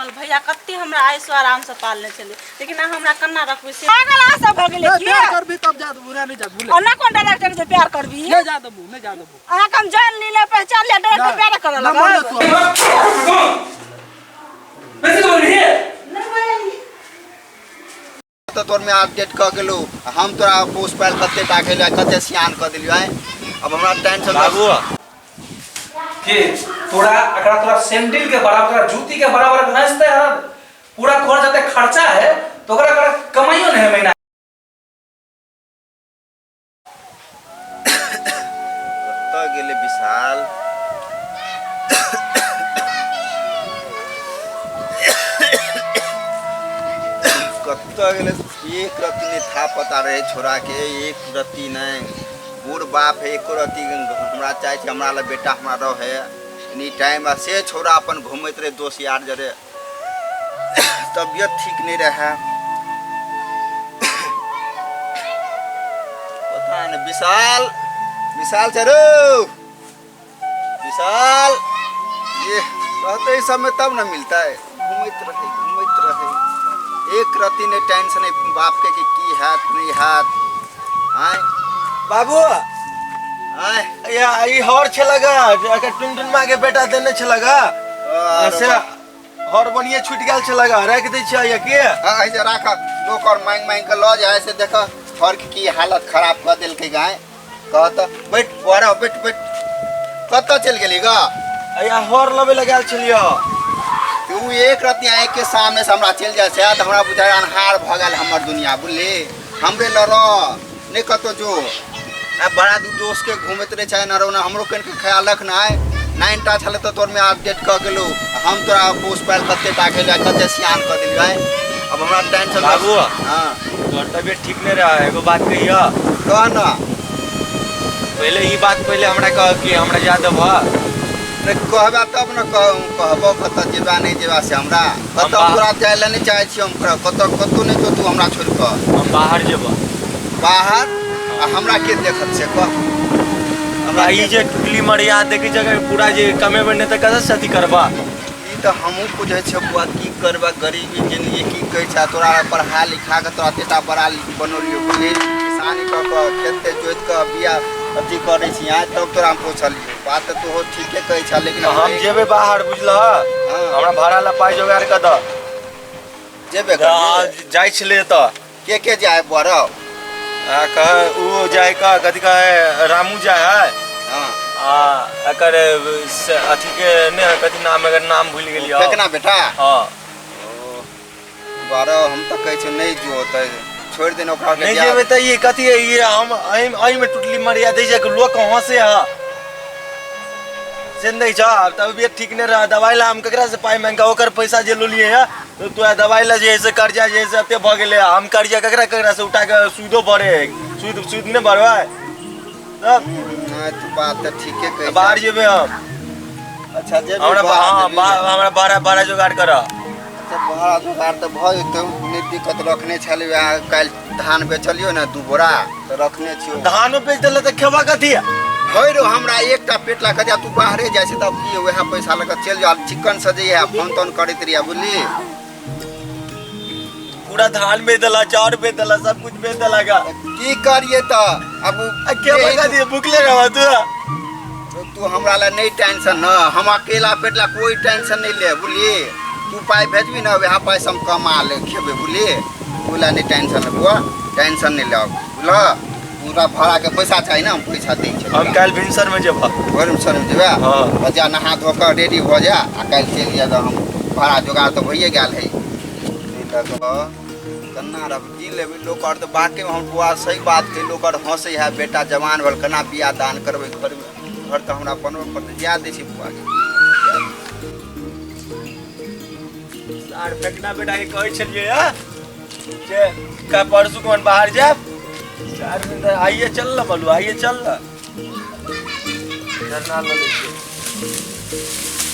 हमर भैया कते हमरा आयसो आराम से पालने छलै, लेकिन अहाँ हमरा केना रखबै से पागल अहाँ सब भऽ गेलियै नहीं, की? प्यार करबी तब जा देबू, ना नहीं जा भूले। ओना कोन डायरेक्टर जे प्यार करबी? नहीं जा देबू, नहीं जा देबू। अहाँ के हम जान ली, पहचान लिया, डायरेक्टर प्यार करऽ ना मर लगब। तू। बेसी बोल रही है। तो तोर में अपडेट कऽ गेलू, हम तोरा पोस पायल कते टा गेलियो, कते सियान कऽ देलियो आय। अब हमरा टेंशन बाबू के तोरा एकरा तोरा सैंडल के बराबर, तोरा जूती के बराबर घसते है, पूरा घर जते खर्चा है तो ओकरा ओकरा कमाइयो नहीं है महीना। कतऽ गेलै विशाल? कतऽ गेलै? एक रत्ती नहि था पता रहै छोड़ा के, एक रत्ती नहि। बूढ़ बाप है, एको रत्ती हमरा चाहै छै हमरा लग बेटा हमरा रहे एनी टाइम, आ से छोड़ा अपन घूमैत रहै दोस्त यार जरे। तबियत ठीक नहीं रहे, पता नहीं। विशाल, विशाल चलो विशाल, ये रहते ही सब में तब ना मिलता है। घूमत रहे, घूमत रहे, एक रत्ती नहीं टेंशन नहीं बाप के कि की हाथ नहीं हाथ। आय बाबू, आय या ई हर छलगा एकर टुनटुन माँ के बेटा देने छलगा, से हर बनिए छूट गेल छलगा, राख दै छियै या के? हाँ, ऐसे राख, लोग और मांग मांग के ल जाए से देख हर के की हालत खराब कर देलकै गाय। कह त बैठ बड़ा, बैठ बैठ, कतऽ चलि गेली गा? या हर लबे लगायल छलियो। तू एक रत्ती आँखि के सामने से हमरा चलि जाइ छै तऽ हमरा बुझाइ अन्हार भऽ गेल हमर दुनिया, बुझली? हमरे लऽ रह, नहि कतौ जो। आ बड़ा दू दोस्त के घूमैत रहै छै न रौना, हमरो कनिके ख्याल रखना है। नाइन टा छलै तऽ तोर में अपडेट कऽ गेलू, हम तोरा पोस पायल कते टा गेलियो, कते सियान कऽ देलियो आय। अब हमरा टेंशन बाबू। हाँ। तोहर तबियत ठीक नहीं रहा, एगो बात कहियो। कह ना। पहले ई बात पहले हमरा कह कि हमरा जा देबह। नहीं कहबा तब न कहबो कतऽ जेबा नहीं जेबा से हमरा। हम कतऽ तोरा जाय लए नहीं चाहै छियौ हम, तोरा कतऽ कतौ नहीं जो तू हमरा छोड़ि कऽ। हम बाहर जेबह। बाहर? आ हमरा के देखत से कह? हमरा ई जे टुकली मरिया देखै छै पूरा जे कमेबै नहि तऽ कतऽ से अथी करबा? ई तऽ हमहूँ बुझै छियौ बौआ, की करबा गरीबी जिंदगी की कहै छै। तोरा पढ़ा लिखा कऽ तोरा एतेटा बड़ा बनौलियौ, बुझली? किसानी कऽ कऽ खेत तेत जोति कऽ बिया अथी करै छी आइ, तब तोरा हम पोसलियौ। बात तऽ तोहो ठीके कहै छह, लेकिन हम जेबै बाहर, बुझलह? हाँ। हमरा भाड़ा लए पाइ जोगाड़ कऽ दऽ। जेबे हाँ, करबै? जाइ छलै तऽ। के के जाय बौआ रौ? आ, कह ओ जाय कह कथी कहे रामू जाय है। हाँ। आ एकर से अथी के नहि है, कथी नाम, एकर नाम भूलि गेलियै। फेकना बेटा? हाँ। बौआ रौ, हम तऽ कहै छियौ नहि जो, तऽ छोड़ि देने ओकरा नहीं जाय। जेबै तऽ ई कथी है, ई हम एहिमे टुटली मरिया दै छै कि लोक हंसे है से नहीं छौ। आब तबियत ठीक नहीं रहा, दवाई ला हम ककरा से पाइ मांगि कऽ ओकर पैसा जे लेलियै है तो तोरा दवाई ला जे है से कर्जा जे है से एते भऽ गेलै, हम कर्जा ककरा ककरा से उठा कऽ सूदो भरे है, सूद नहीं भरबै तब? नहीं, तू बात तऽ ठीके कहै बाहर छह। जेबै हम। अच्छा, जेबही हमरा बाहर हाँ, जेबही। हमरा भाड़ा जोगाड़ करऽ। अच्छा, भाड़ा जोगाड़ तऽ भऽ जेतौ, नहि दिक्कत। रखने छलियै वएह, काल्हि धान बेचलियौ ने 2 बोरा, तऽ रखने छियौ। धानो बेच देले तऽ खेबा कथी? है रौ, हमरा एकटा पेट ला कऽ तू बाहरे जाइ छै तब की वएह पैसा लऽ कऽ चलि जा, चिकन से जइहे, फोन तोन करैत रहिए, बुझली? पूरा धान बेच देला, चाउर बेच देला, सब कुछ बेच देला गा। की करिए तऽ अब आ खेबा कथी? भुखले रहबा तू? तू हमरा ला नहीं टेंशन न, हम अकेला पेट ला कोई टेंशन नहीं ले, बुझली? तू पाइ भेजबी न, वएह पाइ से हम कमा ले खेबै, बुझली? तू ला नहीं टेंशन ले बुआ, टेंशन नहीं ले, बुझल? पूरा भाड़ा के पैसा चाही ना, हम पैसा दै छियै। हम काल्हि भिनसर में जेबह। भिनसर में जेबे? हाँ। तऽ जा नहा धो कऽ रेडी भऽ जा आ काल्हि चलि जा, तऽ हम भाड़ा जोगाड़ तऽ भइए गेल है। केना रहबै, की लेबै? लोक आओर तऽ बाके हम बुआ सही बात छै, लोक आओर हँसै है, बेटा जवान भेल केना बियाह दान करबै घरमे, घर तऽ हमरा बनबऽ पड़तै। जाय दै छी बुआ के। आर फेकना बेटा के कहै छलियै हँ जे का परसू कौन बाहर जायब, 4 दिन तऽ आइए चल न बोलू, आइए चल न, जरना लऽ लै छियै।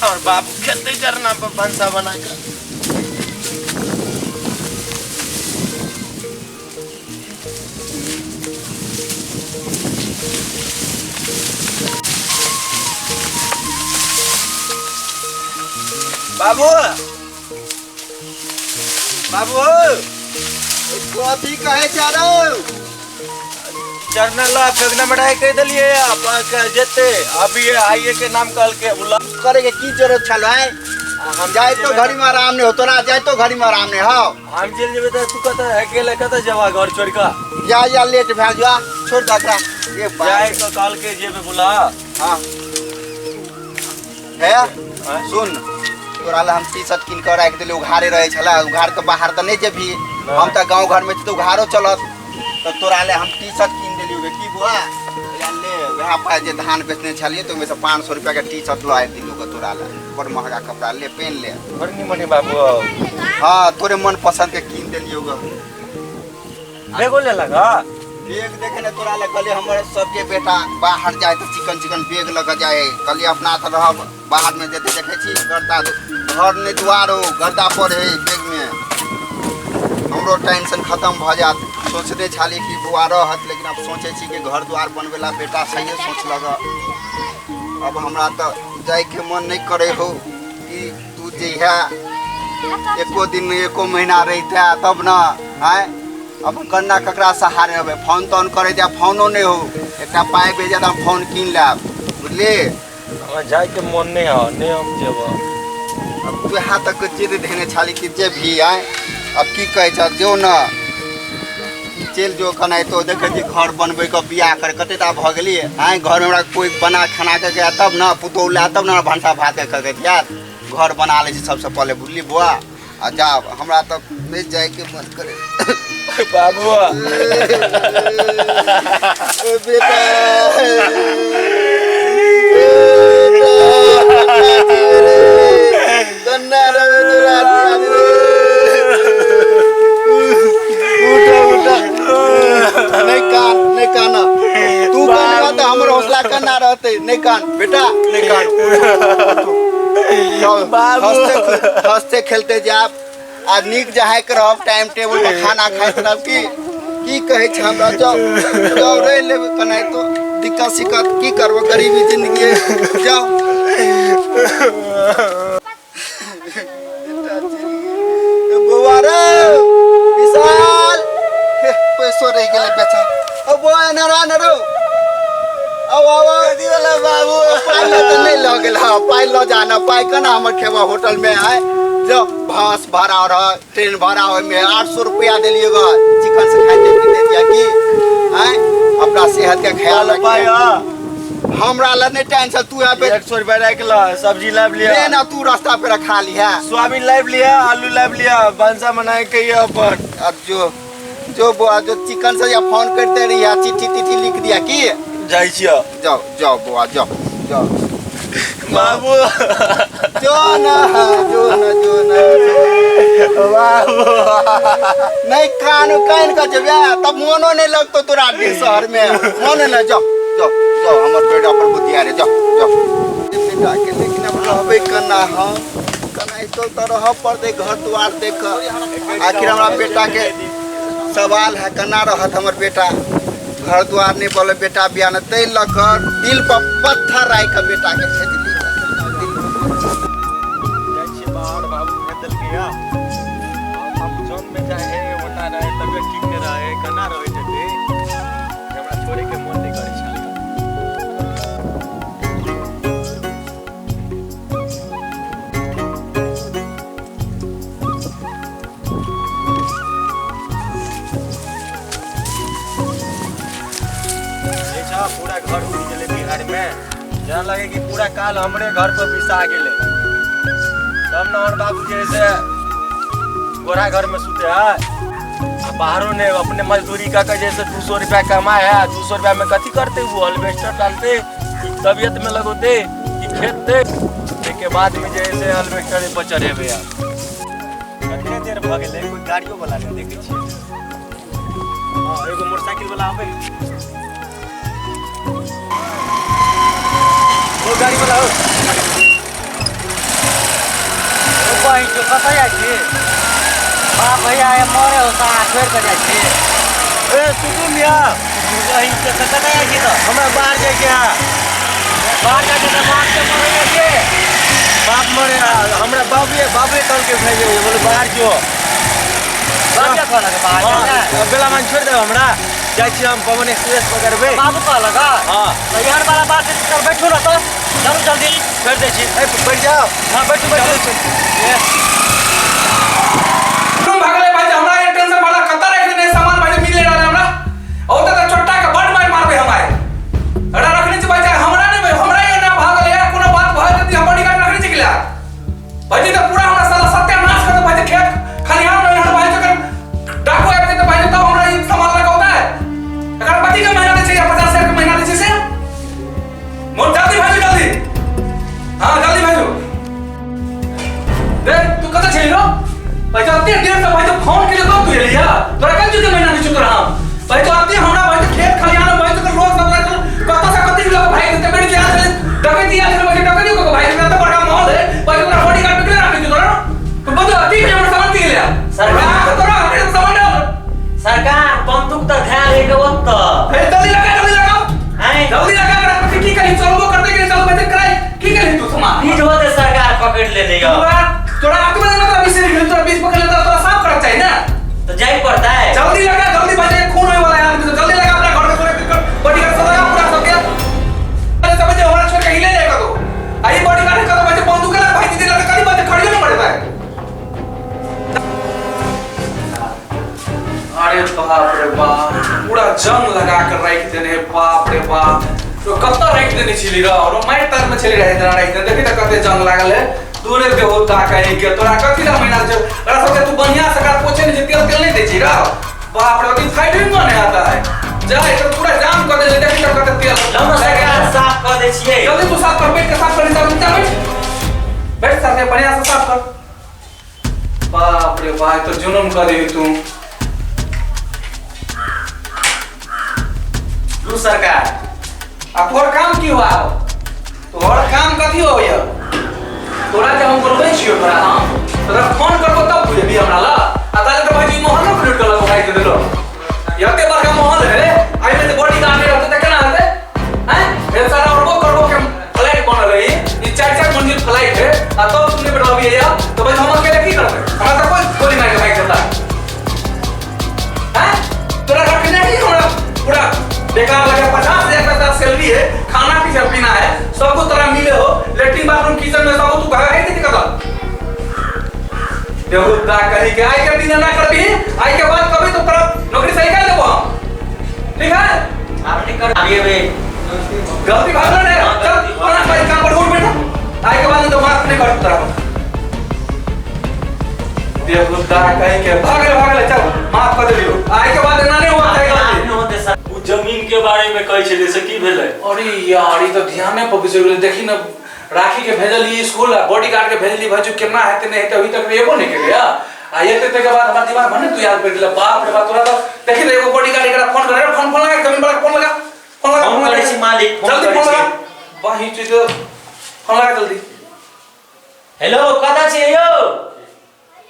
और बाबू खेतै जरना पर भनसा बना कऽ। बाबू बाबू कथी कहै छै रौ? चरना ला फेगना मटाई कह देलिए अपन जेते अभी आइए के नाम कहल के बुला करे के की जरूरत छल है? हम जाए तो घड़ी में आराम नहीं हो तोरा, जाए तो घड़ी में आराम नहीं हो। हम चल जेबे त तू कत अकेले कत जबा घर छोड़ के? जा जा लेट भए जा, छोड़ दे एकरा। ये जाए तो कहल के जेबे बुला। हां है सुन, तोरा ला हम टी शर्ट किन के राख देली, उघारे रहे छला, उघार के बाहर त नहीं जेबी, हम त गांव घर में छी त उघारो चलत, त तोरा ले हम टी शर्ट किन देली गे। की बुआ या ले वहाँ पर जे धान बेचने छलिए तो ओहिमे से 500 रुपया के टी शर्ट लऽ आबि दिलू गे तोरा ले, बड़ महंगा कपड़ा ले पहन ले। बड़ निमन है बाबू। हाँ तोरे मन पसंद के किन देलियो गे। बेगो ले लगा बैग देखे ने तोरा ले, कहलिए हमर सबके बेटा बाहर जाए तो चिकन चिकन बैग लग जाए, कहलिए अपना तो रहब बाहर में जेते देखे छी गर्दा घर नहीं दुआर हो गर्दा पर है बैग में, हमरो टेंशन खत्म भ जात। सोचने छाली कि बुआ रहत, लेकिन अब सोचे छी कि घर द्वार बनवेला बेटा सही सोच लग। अब हमरा तो जाए के मन नहीं करे हो कि तू जइहा एको दिन एको महीना रहता तब न आय। अब कन्ना ककरा सहारे रहबै, फोन तोन करे जा फोनो नहीं हो, एकटा पाइ भेज त हम फोन कीन लेब, बुझली? हमरा जाए के मन नहीं हो, नहीं हम जेब। अब तू यहाँ तक जिद धेने छाली कि जे भी आय, अब की कहै छ जो न चलि जो कनाइ तो देखै छी घर बनबै के बियाह कर कते ता भऽ गेली आय, घर में हमरा कोई बना खाना के गया तब न, पुतोहु ला तब न भनसा भात के कहै यार घर बना लै छी सबसे पहले, बुझली बुआ? आ जाब हमरा तऽ नहीं जाए के मन करे बाबू। बेटा कन्ना रे तोरा, उठा उठा, नहीं कान नहीं कान, तू कान तऽ हमर हौसला कन्ना रहतै, नहीं कान बेटा नहीं कान। हंसते खेलते जाब आ नीक जहां के रहब, टाइम टेबुल पर खाना खाइत रहब। की की कहै छै हमरा, जाओ जाओ रहि लेबै कनाइ तो दिक्कत सिक्कत की करबो, गरीबी जिंदगी, जाओ। बौआ रे विशाल पैसो रहि गेलै बेचा। ओ बौआ एना रह न रौ, आओ आओ वाला बाबू पाइ लऽ तऽ नहीं लऽ गेल। हाँ पाइ लऽ जा न, पाइ केना हमर खेबा होटल में आय, जो बस भाड़ा रह ट्रेन भाड़ा ओहिमे 800 रुपया देलिए ग, चिकन से खाइते पीते दिया की आय। अपना सेहत के ख्याल रखिए, हमरा लग नहीं टेंशन, तू यहाँ पे 100 रुपया राख ल, सब्जी लाब लिया ले ना, तू रास्ता पे रखा लिया, सोयाबीन लाब लिया, आलू लाब लिया, भनसा बनाए के ये अपन। अब जो जो बुआ जो चिकन से या फोन करते रही चिट्ठी तिट्ठी लिख दिया की जाइ छियो। जाओ जाओ बुआ जाओ जाओ बाबू, जो ना जो ना जो ना बाबू नहीं कान कान का जब तब मोनो नहीं लगतो तोरा शहर में, मोनो नहीं। जाओ जाओ जाओ हमर बेटा पर बुद्धि रे, जाओ जाओ बेटा के। लेकिन अब रहबे कना, हम कना तो रह पड़ते घर द्वार देख, आखिर हमरा बेटा के सवाल है कना रहत हमर बेटा, घर द्वार नहीं बोले बेटा बियाह न तै लऽ कऽ दिल पर पत्थर राखि कऽ बेटा के भेजली। जाइ छी बाहर, बाबू भेज देलकै या बाबू जन में जाए है ओना रहे तबियत ठीक नहीं रहे, कना रहे जेते हमरा छोड़े के मन नहीं करे छल। पूरा घर उड़ गेलै बिहार में, जेना लगे कि पूरा काल हमरे घर पर पिसा गेलै, तब न हमर बाबू जे से गोरा घर में सुते है आ बाहरो ने अपने मजदूरी का के जैसे 200 रुपया कमाए है, 200 रुपया में कथी करते, वो हल्वेस्टर डालते तबियत में लगोते कि खेतते, के बाद में जे से हल्वेस्टर पर चढ़ेबे। यार कते देर भ गेलै कोई गाड़ियो वाला नहीं देखे छियै। हां एगो मोटरसाइकिल वाला आबै, ओ गाड़ी वाला हो, ओ बहिन जो कतऽ जाइ छी? बाप भैया मरे हो सारा छोड़ि कऽ जाइ छी। ए सुकुन मिया बहिन के कतऽ जाइ छी? तऽ हमरा बाहर जाइके है। बाहर जाइके तऽ बाप के मरे जाइ छै। बाप मरे हमरा बाबे बाबे कहलकै भेजे बोले बाहर जो। बाबे कहलक बाहर हाँ, जाए? बेला मान छोड़ि देब हमरा, जाइ छी हम पवन एक्सप्रेस पकड़बै। बाबू कहलक? हाँ। तऽ एहन वाला बात है, चल बैठू ने तऽ, चलू जल्दी। छोड़ि दै छी, ए, बैठ जाओ। हाँ बैठू बैठू। तुम भागले भाई, हमरा ये टेंशन वाला कत्ता रख देने सामान भाई मिले रहले हमरा। औ त चोट्टा के बड मार मारबे हम आए। अड़ा रखने छी भाई, हमरा नहीं भाई, हमरा ये ना भागले यार, कोनो बात भय जति हम बॉडीगार्ड रखने छी किला। भाई जी त पूरा हमरा साला सत्यानाश कर दे भाई, खेत खलिहान में हम भाई जकर डाकू आबि जेतै भाई तब हमरा ई सामान लगाउता है। एकर पति के महीना दै छै या 50,000 के महीना दै छै से? मोर जल्दी भाई जल्दी। हां जल्दी भाई। देख तू कत छली रो? भाई तो अते देर से भाई तो फोन के लिए तू एलिया। तोरा कल चुके महीना नहीं चुक रहा हम। भाई तो अते हमरा भाई तो खेत खलिहान भाई तो लोग सब रखल कत से कति लोग भाई ते बेड़ी आयल छले डकैती आयल छले भाई डकैती को भाई तो बड़का माहौल है भाई तोरा बॉडीगार्ड पे रखने तोरा। तो बंद अति में हमरा सामान के लिया। सरकार तोरा हमरे सामान डाल। सरकार बंदूक त धार एक वक्त। ए जल्दी लगा जल्दी लगा। हैं? जल्दी लगा कर की करी चलबो करते के चल भाई कराई की करी तू सामान? बीज होते सरकार पकड़ ले ले। तोरा तोरा आत्मा में मतलब 20 निकले तोरा 20 पकड़ लेता तोरा साफ करक चाहिए ना। तो जाई पड़ता है। जल्दी लगा जल्दी भाई खून होए वाला है आदमी तो जल्दी लगा अपना घर के छोड़ के बॉडीगार्ड सब लगा पूरा सब के। अरे समझ हमरा छोड़ के हिले जाएगा तो। आई बॉडीगार्ड का तो भाई बंदूक लगा भाई दीदी लगा करी बात खड़ी नहीं पड़ता है। अरे बाप रे बाप पूरा जंग लगा कर रख देने बाप रे बाप। तो कत रख देने छिली र और माइट तार में छली रहे जना रख देने देखी त कते जंग लागल है दूरे के होता कहीं के तोरा कथि ला महीना छै ओकरा सबके तू बढ़िया से कर पोछे नहीं तेल तेल नहीं दै छी र बाप रे अभी फाइटिंग में नहीं आता है जा एकर पूरा जाम कर दे देखी त कते तेल लाउ न सरकार साफ कर दै छियै। जल्दी तू साफ कर बैठ के साफ कर नीचा नीचा बैठ बैठ साथे बढ़िया से साफ कर। बाप रे भाई तो जुनून कर दी तू। लू सरकार आ तोहर काम की हुआ? तोहर काम कथी हो ये? तोरा जे हम बोलबै छियो तोरा हम तोरा फोन करबो तब तू एबी हमरा ला। आ ताले त भाई मोहन न लूट के भाई दे देलो। एते बड़का मोहन है आई में बॉडीगार्ड नहीं रहते त केना हेतै? हैं ए सारा अरबो करोड़ो के फ्लाइट बनल है ई चार चार मंजिल फ्लाइट है आ तब तुमने बैठलबी है तो भाई हम अकेले की करबै? हमरा त कोई गोली मार के भाग जेता। हैं तोरा रखने ही हमरा पूरा बेकार लगा। 50,000 का सैलरी है, खाना पीना पीना है, सब कुछ तोरा मिले हो, लेटरिन बाथरूम किचन में सब तू घर है नहीं कत देहुदा कहीं के आई के दिन ना करबी आई के बाद कभी तो तोरा नौकरी से निकाल देबो हम। ठीक है आपने कर अभी अभी गलती भागना नहीं चल अपना भाई काम पर उठ बैठा आई के बाद तो माफ नहीं कर तोरा देहुदा कहीं के भागले भागले चल माफ कर देलियो आई के बाद ना नहीं हुआ है गलती। उ जमीन के बारे में कहै छलै से की भेलै? अरे यार ई तो ध्यान पर बिसरि गेलै। देखी न राखी के भेजली स्कूल आ बॉडीगार्ड के भेजली भाई केना हेतै नहीं हेतै अभी तक एबो नहीं केलै आ एते ते के बाद हमरा दिमाग में तू याद पड़ि गेलै। बाप रे बाप तोरा तो देखी त एगो बॉडीगार्ड एकरा फोन करे फोन फोन लगा जमीन वाला फोन लगा फोन लगा फोन करै छी मालिक फोन जल्दी करै फोन छी। लगा बाही चीज फोन लगा जल्दी। हेलो कतऽ छियै यौ?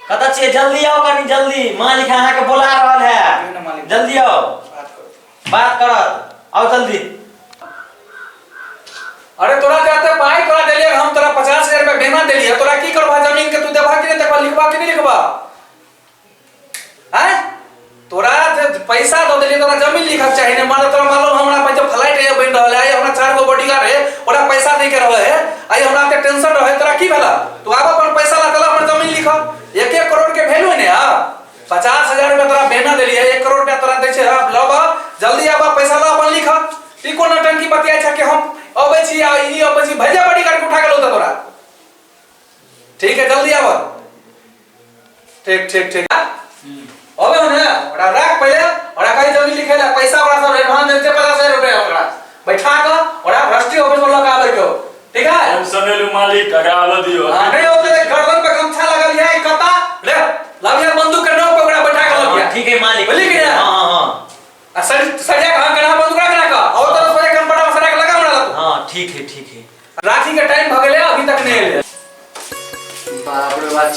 कतऽ छियै? जल्दी आओ कनी जल्दी मालिक अहाँ के बोला रहल है। जल्दी आओ बात करत आओ जल्दी। अरे तोरा जाते पाई तोरा देलिए हम तोरा 50,000 रुपया बेना देलिए तोरा की करबा जमीन के तू देबा कि नहीं देबा लिखबा कि नहीं लिखबा? हैं तोरा जे पैसा दो देलिए तोरा जमीन लिखक चाही ने मान तोरा मालूम हमरा पैसा फ्लाइट है बन रहल है हमरा 4 गो बॉडीगार्ड है ओरा पैसा नहीं के रहल है आई हमरा के टेंशन रहे तोरा की भेला? तू आब अपन पैसा ला चला हमर जमीन लिख। 1 करोड़ के वैल्यू ने आ 50,000 रुपया तोरा बेना देलिए 1 करोड़ रुपया तोरा दै छै अब लबा जल्दी आबा पैसा ला अपन लिख। ई कोन टंकी बतियाय छै कि हम अबै छी आ ई अबै छी भैया बॉडीगार्ड के उठा के लौता तोरा। ठीक है जल्दी आब। ठीक ठीक ठीक अबे हो ने ओकरा राख पहिले ओकरा कहीं जमीन लिखे ला पैसा ओकरा सब एडवांस देते 50,000 रुपया ओकरा बैठा के ओकरा राष्ट्रीय ऑफिस में लगा आबै के। ठीक है हम सनेलु मालिक अगा ल दियो। हां नहीं होते गर्दन पे गमछा लगल है कता ले लगिया बंदूक के नोक पे ओकरा बैठा के लगिया। ठीक है मालिक बुझली कि ना? हां हां हां आ सरिया कहां कना बंदूक रखना का और तरफ सरिया कनपटा में सरिया के लगा हमरा तू। हां ठीक है ठीक है। राखी के टाइम भ गेलै अभी तक नहीं एलै।